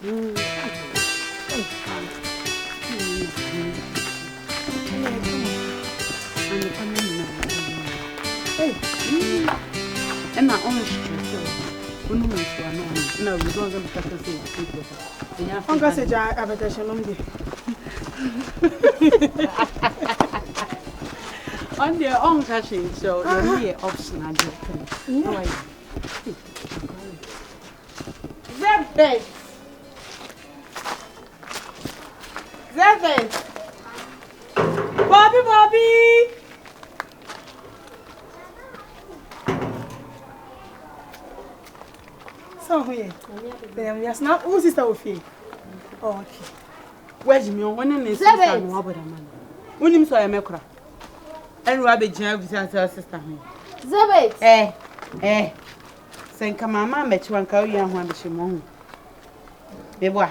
Ɛna ɔnstress wo. Wonom nsuo a na ɔnom. Ɛna wei sɛ mekasa sɛ ɛnyɛ afei. Ɔnka sɛ gya abɛtɛhyɛ nom deɛ. Ɔno deɛ ɔnka hwee nkyerɛ wo. Ɛno yɛ option adeɛ pɛ. Na wayɛ. Zebet. Zebet. Bobby, Bobby. Sɛ ɔho yɛ. Bɛyɛ wiase na wo sista wɔ fie. Oh, okay. Wagyi mi ɔwɔ ne ne sista no wabɔ dama no. Wonim sɛ ɔyɛ mɛkora. Ɛne wabɛgyina bisa sɛ sista ho. Zebet. Eh, eh. Sɛ nka mama ammɛkye wo anka wowie ho abɛhyɛ mu ɔho. Meboa.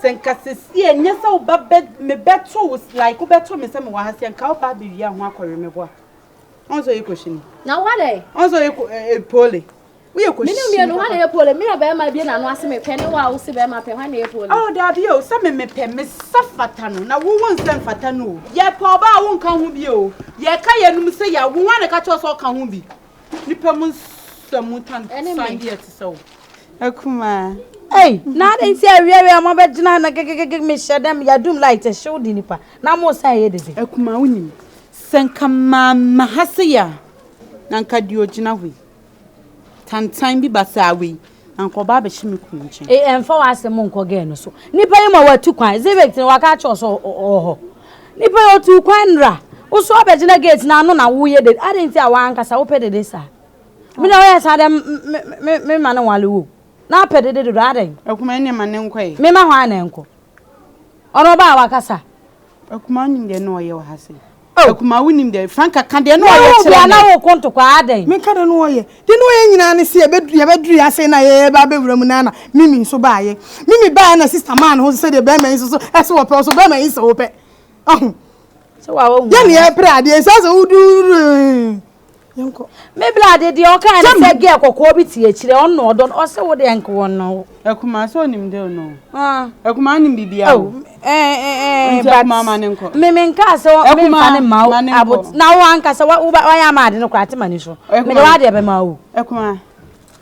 Sɛ nka sɛsi ɛnyɛ sɛ woba bɛ mebɛto wo like wobɛto me sɛ mewɔ ha sɛ nka woba abɛwie ho akɔwe meboa. Ɔn sɛ ɔyɛ kɔhyini. Na wo dɛ? Ɔn sɛ ɔyɛ pole. Woyɛ kɔhyini. Mene mmienu hwan na ɛyɛ pole? Me na bɛrima bie n'ano ase mepɛ ne wo a wose bɛrima pɛ hwan na ɛyɛ pole? Oh daabi o sɛ me mepɛ me sa fata no na wo wo nsɛ mfata no o. Yɛpɛ ɔbaa a wonka ho bi o. Yɛka yɛnum sɛ yɛawo hwan na ɛka kyerɛ wo sɛ ɔka ho bi? Nipa mu nsɛm tan san deɛ te sɛ wo. Akumaa. Ei, na adɛn nti awiawia mo abɛgyina ha na gegegege mehyɛ dɛm yɛadum light ɛhyew de nipa na mo san ɛyɛ dede. Akumaa wonim sɛ nka mamma ha sei a na nka deɛ ɔgyina hɔ yi tantan bi basaa wei na nka ɔba abɛhyɛ me kunu nkyɛn. Ei ɛmfa w'asɛm nkɔ girl no so nipa yi ma watu kwan Zibek no waka akyerɛ wo sɛ ɔwɔ hɔ nipa yi ɔtuu kwan nnora wo so abɛgyina gate no ano na woyɛ dede adɛn nti a w'ankasa wopɛ dede saa. Me na ɔyɛ saa dɛ me me me ma no nwale wo. Na apɛ dede dodo adɛn? Akuma ɛne ma ne nkɔ ɛ. Me ma hwan na ɛnkɔ? Ɔno ɔbaa a wakasa. Akuma wonim deɛ na ɔyɛ wɔ ha se. Oh. Akuma wonim deɛ Franka ka deɛ na ɔyɛ kyerɛ me. Na wo ko ntokwa adɛn? Me ka deɛ na ɔyɛ. Deɛ na ɔyɛ nyinaa ne se yɛbɛduru yɛ ase na yɛba abɛwura mu na na Mimi nso baayɛ. Mimi baayɛ na sister maa ne ho so sɛdeɛ bɛrima yi nso so ɛsɛ wɔpɛ ɔso bɛrima yi sɛ wopɛ. Ɔho. Sɛ wa wo hu. Yɛ ne yɛpere adeɛ sɛ sɛ woduru. Yɛnkɔ. Me bla de deɛ ɔkaa ne sɛ gɛɛ kɔkɔɔ bi te akyire ɔno na ɔdɔ no ɔse wo deɛ nka wɔn no. Akumaa sɛ ɔnim de no. Akumaa nim biribiara o. Nti akumaa ma ne nkɔ. Me me nkaa sɛ me nfa ne ma wo abot na wo ankasa wo wayɛ ama ade no koraa te ma ni so. Me de w'adeɛ bɛma wo. Akumaa.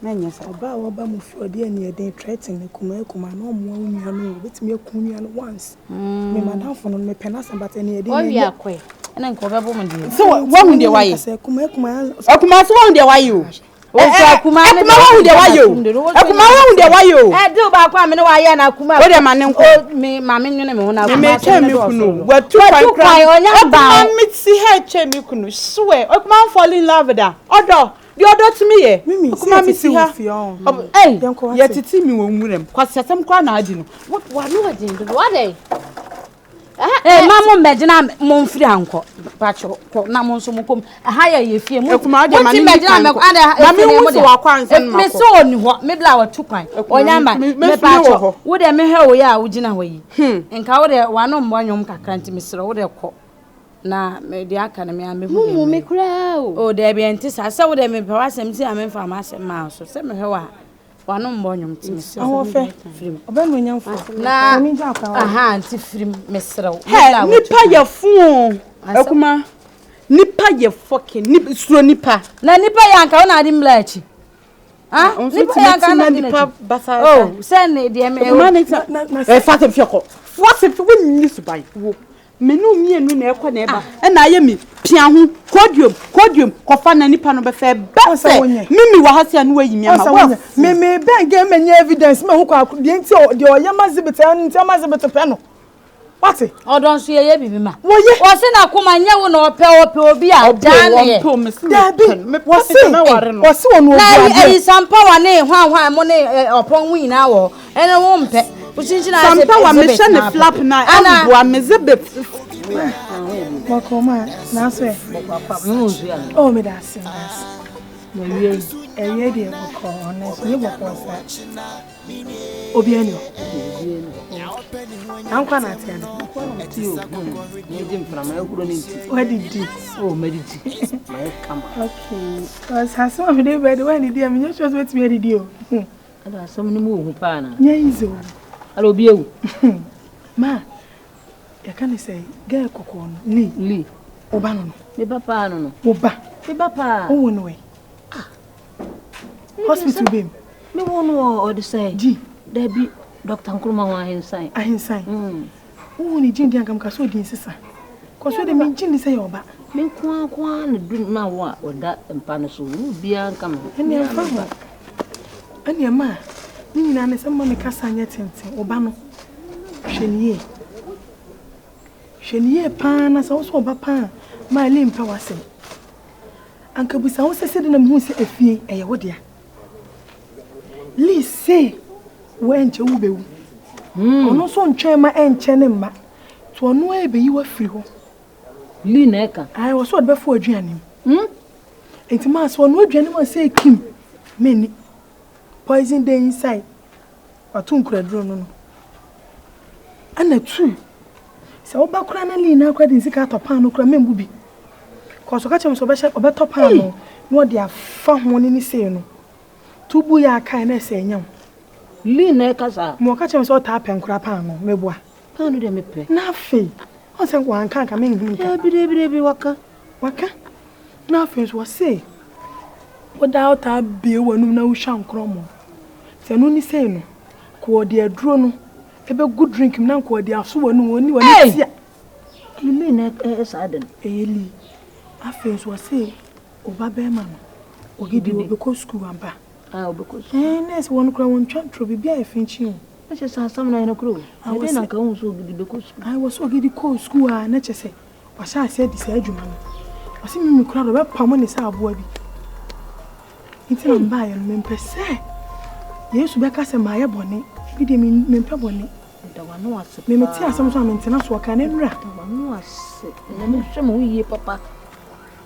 Mɛnyɛ saa. Ɔbaa a waba mo fie ɔde aniɛden threaten akumaa akumaa na ɔmmoa wo nua no o, obetumi aku wo nua no once. Me madamfo no mepɛ n'asɛm but aniɛden no ɛnyɛ. Ɔwia kɔɛ ɛna nka ɔbɛbɔ mo deɛ. Sɛ wahu deɛ wayɛ. Akumaa akumaa. Akumaa sɛ wahu deɛ wayɛ o. Osu akumaa ne Akumaa wahu deɛ wayɛ o. Akumaa wahu deɛ wayɛ o. Ɛ deal baako a me ne wayɛ na akumaa. O deɛ ma ne nkɔ. O me ma me nwene me ho na akumaa. Me metwɛn me kunu. Watu kwan kura. Ɔnya ban. Akumaa me ti ha twɛn me kunu. Swear. Akumaa fall in love da. Ɔdɔ. Deɛ ɔdɔ tumi yɛ. Mimi, sɛ Akuma me yɛtete si wo ha. fie ɔn. Ei. Yɛnkɔ wate. Yɛtete me wɔ nwuram. Kwasiasɛm koraa na adi no. Wano ɔden dodo adɛn? Ee ma mo mmɛgyina mo mfiri ha nkɔ pakyɛ kɔ na mo nso mo kɔ mu ɛha yɛ yɛ fie mo Akuma deɛ ma ti ne nni mmɛgyina kwan mɛ kɔ. ada Ma me efie hu mo sɛ deɛ wakɔ ansa na me makɔ. sɛ ɔni hɔ me bla watu kwan Akuma, ɔnya ma me- me me fie wɔ pakyɛ hɔ. wo deɛ mehwɛ wo yɛ a wogyina hɔ yi nka wo deɛ wano mmɔ nnwom kakra nti mesrɛ wo deɛ kɔ Na me deɛ aka no me ara mɛhu deɛ Wommu me mɛyɛ. koraa o. Oh daabi ɛnte saa sɛ wo deɛ mepɛ w'asɛm nti na memfa m'asɛm maa wo so sɛ mehwɛ wo a w'ano mmɔ nnwom nti mesrɛ wo Ahoɔfɛ, firim. ɔbɛma onyamfoɔ. Na Maame gya akwan wɔ. aha nti firim mesrɛ wo. Hɛ nipa yɛ fo o Akuma nipa yɛ fɔkin nip suro nipa. Na nipa yɛ anka wo na ade mmla akyi. Ah nipa yɛ anka na ade nipa basa. Oh sɛ ne deɛ me. Akuma ne ta ɛfa sɛ fiɛ kɔ foa sɛ fi wo nyi suban wo. Me ne wo mmienu na ɛkɔ na ɛba ɛna ayɛ me pia ho kɔduom kɔduom kɔfa na nipa no bɛfɛ bɛ sɛ mimi wɔ ha sɛ no wayi mi ama wa me me bɛn gɛ mɛ nyɛ evidence mɛ ho kɔ deɛ nti deɛ ɔyɛ ma zibit ɛno nti ɔma zibit pɛ no wate. Ɔdɔ nso yɛyɛ biribi ma. Wɔyɛ. Wɔse n'akoma nyɛ wo na ɔpɛ ɔpɛ obi a gyaa ne yɛ. Dabi wɔse wɔse wɔn obu Na adeɛ. ayi sampawa ne hwan hwan mo ne ɔpɔn mo nyinaa wɔ hɔ. Ɛne wo mpɛ. Wokyinkyini ayɛ sɛ Sampa wa exhibit mehyɛ ne na flap na Ana. ɛmboa me zibit. Bɔkɔ ma n'aso ɛ. Oh me da ase me da ase. Ɛwie deɛ bɔkɔ ɔno nso nye bɔkɔ saa. Obi ani hɔ. Na nkwa na ate ana. Wadidi. Oh madidi. Mayɛ kama. Okay. Ɔsase ma mede bɛde wadidi a menyɛ sure sɛ wetumi adidi o. Ada asɛm no mu wɔ hu paa na. Nyɛ easy o. Ala obi awu. Ma, yɛka ne sɛ girl kɔkɔɔ no, Lee. Lee. Wo ba no no. Me ba paa no no. Wo ba. Me ba paa. Wo wo no ɛ. Ah. Hospital bem. Me wo no wɔ ɔde sɛ. G. Dabi, Dr. Nkrumah ho ahensan. Ahensan. Mm. Wo wo ne gyin di anka mka so odi nsesa. Kɔ so de me gyin di sɛ yɛ ɔba. Me nko ara nko ara na du na wo a ɔda mpa no so. Wo biara nka me ho. Ɛne ɛmfa ho. Ɛne ɛma a ne nyinaa ne sɛ mma me kasa nyɛ tenten. Wo ba no, hwɛ no yie. Hwɛ no yie paa na sɛ wo so ɔba paa a, ma Eileen mpɛ w'asɛm. Anka bisa wo sɛ sɛdeɛ na mehu sɛ efie ɛyɛ wo dea. Lee se wo ɛnkyɛ wo bɛwu. Hmm. Ɔno nso ntwɛn ma ɛnkyɛ ne mma. Nti ɔno ara ɛbɛyi wo afiri hɔ. Lee na ɛka. Ae, wɔ sɛ ɔde bɛfo aduane mu. Hmm? Nti maa sɛ ɔno aduane mu a sɛ kim menni. Poison dey inside. Wato nkuraduro no no. Ɛna tu. Sɛ woba koraa na Lee na akora de nsika atɔ paano koraa membu bi. Kɔso ka kyerɛ me sɛ ɔbɛhyɛ ɔbɛtɔ paano na ɔde afa ho ne ne sei no. Tu bu yɛ akae na ɛsɛ ɛnyɛ wo. Lee na ɛka saa. Ma ɔka kyerɛ me sɛ ɔtaa pɛ nkora paano meboa. Paano deɛ mepɛ. Na afei ɔn sɛ wanka anka menhunu nka. Dabi dabi dabi waka. Waka. Na afei nso ɔse wodaa wotaa bue w'anum na wohwa nkorɔmɔ. Sɛ ɛno ne sei no, nka ɔde aduro no ɛbɛgu drink mu na nka ɔde aso w'anum ɔni w'ani tia. Lee na ɛyɛ saa de no. Ɛyɛ Lee. Afei nso ɔse ɔba bɛrima no ɔgidi ɔbɛkɔ sukuu ampa. Ah ɔbɛkɔ sukuu. Ɛɛ nurse wɔn koraa wɔntwa ntorɔ biribi ayɛ finkyin o. Na kyerɛ sɛ asɛm no ayɛ nokorɛ o. Ɛdɛn na nka wohu sɛ ɔgidi bɛkɔ sukuu. Ae wɔ sɛ ɔgidi kɔɔ sukuu a na kyerɛ sɛ Wahyɛ aseɛ adi saa adwuma no. Ɔse Mimi koraa deɛ ɔbɛpamo ne sɛ aboa bi. Nti na mebaeɛ no, mempɛ sɛ Yesu bɛka sɛ mayɛ bɔne. Me deɛ mempɛ bɔne. Meda w'ano ase Me mete asɛm so a mentena so, ɔkaa no nnura. Meda w'ano ase. Nyame hwɛ me ho yie papa.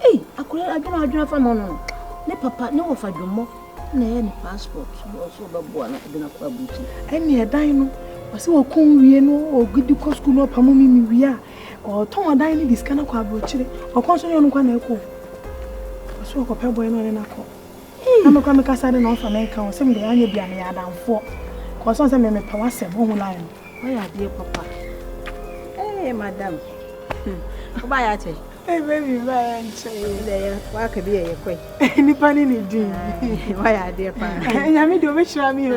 Ei, akora adwene a adwene afa me ho no no, ne papa, ne wɔfa dwommɔ na ɛyɛ ne passport na ɔsɛ ɔbɛboa no de no akɔ aburokyiri. Ɛne ɛdan no, ɔse ɔko wie no, ɔgidi kɔ sukuu no ɔpamo Mimi wie a, Ɔtɔn ɔdan no de sika no kɔ aburokyire. Ɔkɔ nso nyɛ ɔno nko na ɛkɔ o. Ɔso ɔkɔpɛ bɔyɛ na ɔne no akɔ. Na me koraa mekasa de na ɔmfa me nka ho sɛ mede anyɛ bi a meyɛ adamfoɔ. Kɔɔ sɛ me mepɛ w'asɛm wohu line no. Wayɛ adeɛ papa. Hey madam. Wobaayɛ akyɛ. Hey baby baayɛ nkyɛ. Wode yɛ waka bi yɛ yɛ kɔe. Nipa ne ne din. Wayɛ adeɛ paa. Nyame deɛ ɔbɛhyira me o.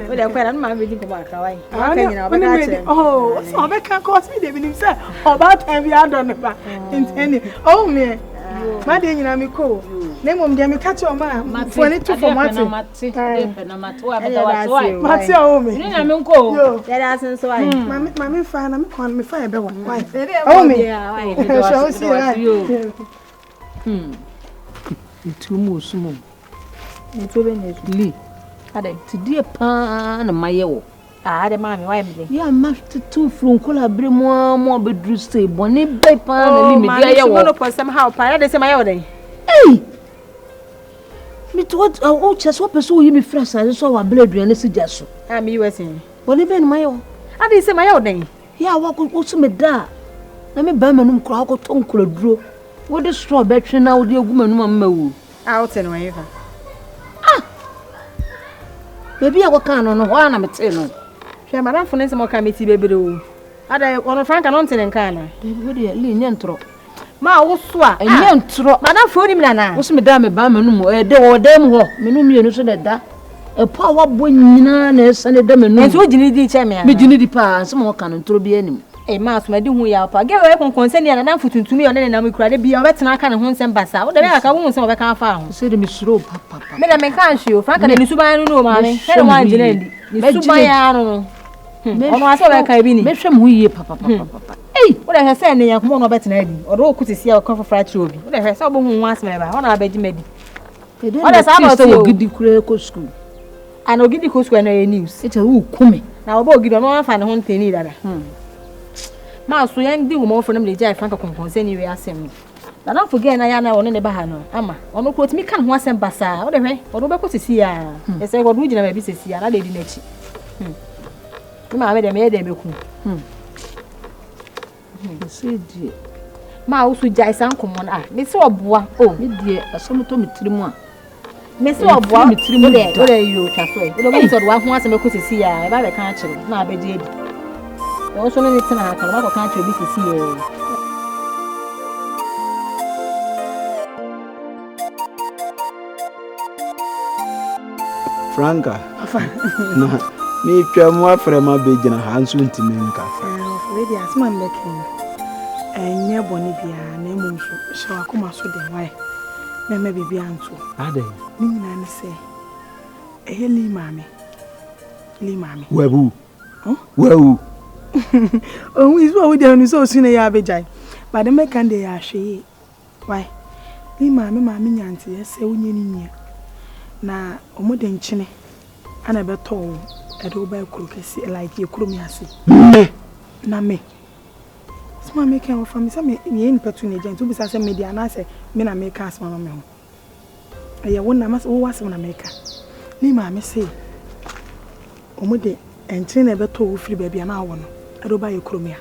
Wode kɔe na no maame bɛdi nkɔmmɔ akra wae. Waka nyina ɔbɛka akyerɛ me. Oh, sɛ ɔbɛka kɔ ɔsɛ deɛ menim sɛ ɔbaatan bi adɔ ne ba. Nti ɛne ɔwo meɛ. M'adeɛ nyina mekɔ o. Na mmom deɛ meka kyerɛ ɔma a foɔ ne to fam ate. Mate ɔwo me. Ne nyame nkɔ o. Yɛda ase nso ayi. Mame mame fa na me kwan me fa ɛbɛ wa. Why? Ɔwo me. Hwɛ wo si why. Hmm. Ntuo mu osum o. Ntuo bɛ na esu. Lee. Adɛ. Ti deɛ paa na mayɛ wɔ. Ah, adɛ maame wayɛ me dɛ. Yɛ ama tete firi nkola abere mu ara mu abɛduru sei bɔne bɛn paa na Lee mede ayɛ wɔ. Oh, maame sumɔ no pɔsɛm ha paa. Adɛ sɛ mayɛ wɔ dɛn? Ei! Mete hɔ wo kyerɛ sɛ wopɛ sɛ woyi me firi asase so a wɔabrɛ aduane si gya so. Ah, meyi wo asin. Bɔne bɛn na mayɛ wo? Adɛn sɛ mayɛ wo dɛn? Yɛ a woakɔ wo so meda a na me baa m'anum koraa wokɔtɔ nkoraduro wode straw bɛtwe na wode agu m'anum ama mawu. Ah, wote no ɛhefa? Ah! Baabi a wɔkaa no no hɔ ara na metee no. Hwɛ, madamfo no nsɛm a ɔka meti bebree o. Adɛn, ɔno Franka no ɔnte ne nka anaa? Dabi, wo deɛ, Lee, nyɛ ntorɔ. Ma wo so a. Ɛnyɛ ntorɔ. Madamfo wonim no anaa? Wo so medaa me baa m'anum ɛyɛ dɛ wɔ dan mu hɔ me no mmienu so na ɛda. Ɛpɔ a wabɔ nyinaa na ɛsane da m'anum. Nti wogye ne di kyɛ me anaa? Megye ne di paa, nsɛm a ɔka no ntorɔ biara nnim. Ei maa so madi ho yaw paa. Girl wei kɔnkɔnsani a n'adamfo tuntum yi a ɔne ne nam yi kura da biara ɔbɛtena aka ne ho nsɛm basaa. Wo deɛ bɛyɛ kakra wohu nsɛm a ɔbɛka afa ho. Sɛ de mesuro wo papapapa. Me deɛ menka nhwee o. Franka deɛ ne suban no no o maame. Hwɛ ne woangye no andi. Ne suban ara no no. Hmm, ɔno asɛ ɔbɛka bi ni. Mɛhwɛ me ho yie papapapapa. Ei! Wo deɛ hwɛ sɛ ne yɛn nkɔmmɔ na ɔbɛtena adi. Ɔde wo ko sisi a ɔka foforɔ akyerɛ obi. Wo deɛ hwɛ sɛ wobɛhu ho asɛm ɛba. Hɔ na abɛgye madi. Ɔde saa na ɔte o. Ogidi kura kɔ sukuu. Ana ogidi kɔ sukuu ɛna ɛyɛ news. Ɛkyɛ wo ku me. Na ɔbɛ ogidi ɔno afa ne ho ntɛni dada. Hmm. Maa so yɛn di nkɔmmɔ foforɔ na mede gyae Franka kɔnkɔnsɛni wei asɛm no. N'adamfo girl no a yɛ a na ɔne no ba ha no, ama ɔno koraa otumi ka ne ho asɛm basaa. Wode hwɛ, ɔde wo bɛkɔ sisi a. Hmm. Ɛsɛ ɔde wo gyina baabi sisi a, na de di n'akyi. Hmm. Me maame deɛ meyɛ deɛ bɛku. Hmm. Ɛsɛ deɛ. Maa wo so gyae saa nkɔmmɔ no a, mese ɔboa. Oh. Me deɛ asɛm tɔ me tirim a. Mese ɔboa wo dɛ wo dɛ yio twa so ɛ. Wode wohu sɛ ɔde w'aho asɛm bɛkɔ sisi a ɛba bɛka akyerɛ wo na abɛgye adi. Wɔn nso ne ne tena ha ka no wakɔka akyerɛ obi sisi ɛ. Franka, na metwa mu afrɛ ma bɛgyina ha nso ntumi nkasa. Wei deɛ asɛm a mebɛka yi ɛnyɛ bɔne biara na mmom so hyɛ w'akoma so den wae na mma biribiara nto. Adɛn? Ne nyinaa ne sɛ ɛyɛ Lee maame. Lee maame. Wawu. Wawu. Ohun yi so a wodi ahonu sɛ osu na ɛyɛ abɛgyae. But mɛka deɛ yɛ ahwɛ yie. Wai me maame maame nya nteɛ sɛ wonyɛ ne nua na ɔmo de nkyene ana ɛbɛtɔ wo ɛde wo baa kuro kɛseɛ like yɛ kurom yi ase. Me. Na me. Asɛm a meka yi wɔfa me sɛ me meyɛ nipa tu na agya nti wobisa sɛ me deɛ anaasɛ me na meka asɛm ama me ho. Ɛyɛ wo na wo asɛm na meka. Ne maame se wɔn de nkyene na ɛbɛtɔ wo firi baabi a na wowɔ no ɛde wo ba yɛ kurom ya.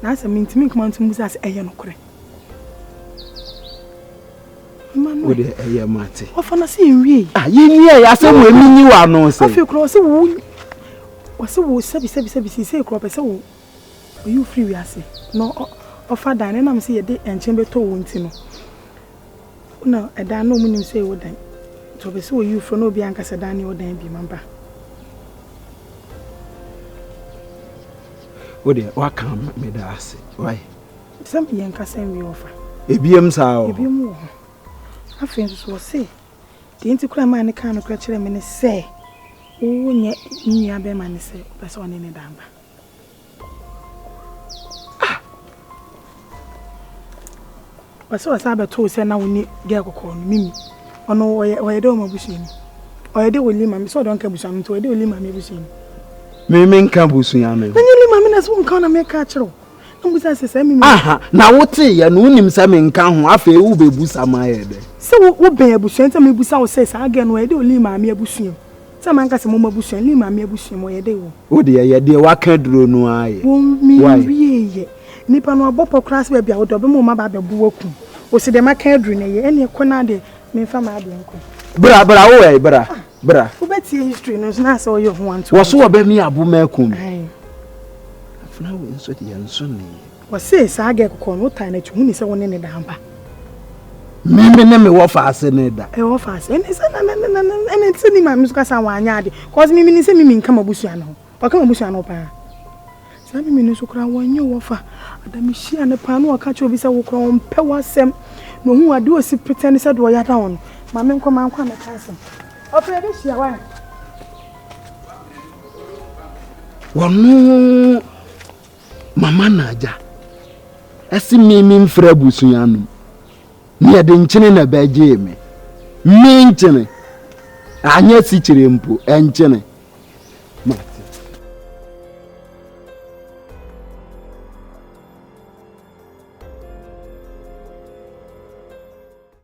Na asɛ mentumi nkoma nto mu sɛ asɛ ɛyɛ nokorɛ. Wo deɛ ɛyɛ mate. Wɔfa no sɛ yɛnwie. Ah, yɛnwie yɛ asɛm wɔ emi nyi wɔ ano sɛ. Afei koraa wɔse wo wɔse wo sɛbi sɛbi sɛbi sisei koraa ɔpɛ sɛ wo oyi wo firi wiase na ɔfa dan no ɛnam sɛ yɛde nkyene bɛtɔ wo nti no. Na ɛdan no ɔmo nim sɛ ɛwɔ dan nti ɔpɛ sɛ oyi wo firi hɔ na obiara nka sɛ dan no yɛ wo dan bio ampa. Wo deɛ waka ama meda ase wai. Sɛ yɛn kasa nwie ɔfa. Ebiem saa wɔ hɔ. Ebiem wɔ hɔ. Afei nso so ɔse deɛ nti koraa maa ne kaa no koraa kyerɛ me ne sɛ wo nyɛ ne nua bɛrima ne sɛ ɔpɛ sɛ ɔne ne da ampa. Ah! Ɔsɛ ɔsan bɛtoo sɛ na wo ne girl kɔkɔɔ no, Mimi. Ɔno ɔyɛ ɔyɛ dɛ ɔma abusua ni. Ɔyɛ dɛ ɔli maame sɛ ɔdɔ nka abusua no nti ɔyɛ dɛ ɔli maame abusua ni. Me me nka abusua no. Na nye li maame na sɛ wonka na meka akyerɛ wo. Na mbusa sɛ saa Mimi. Aha, na wote yɛ no wonim sɛ menka ho afei wobɛbusa ma ayɛ dɛ. Sɛ wo wobɛn abusua nti na mebusa wo sɛ saa girl no ɔyɛ dɛ ɔli maame abusua mu. Sɛ manka sɛ mom abusua, Lee maame abusua mu ɔyɛ dɛ o. Wo deɛ yɛ deɛ waka duro no ara yɛ. Wo menwie yɛ. Nipa no abɔ pɔ koraa sɛ baabi a wodɔ ɔbɛma wo maba abɛbo wo akum wo se deɛ maka aduru no ɛyɛ ɛneɛ kɔ na deɛ menfa m'adeɛ nkɔ. Bra bra wo ɛ bra bra. Wobɛtie history no nso na asɛ ɔyɛ ho anto. Wɔ so wɔbɛ mi abo ma akum. Afena wei nso deɛ nso ne yɛ. Wɔse saa girl kɔkɔɔ no wo taa n'akyi hu ne sɛ wo ne ne da ampa. Me me ne me wɔ faase ne da. Ɛwɔ faase ɛne sɛ na na na na ɛne sɛ ni maame so kasa wanyɛ ade cause me me sɛ me me nka m'abusua no ho ɔka m'abusua no ho paa saa me me no so koraa wɔnyɛ wɔ fa ada me hyia ne paa na ɔka kyerɛ obi sɛ wo koraa ɔmpɛ w'asɛm na ohun ade osi pretend sɛ deɛ ɔyɛ ada wɔn no maame nkɔ mankɔ a mɛka asɛm ɔfɛ yɛbɛhyia wa. Wɔno Mama na agya ɛse me me mfiri abusua no mu ne yɛde nkyene na ɛbɛgyee me me nkyene anyɛ sikyire mpo ɛnkyene.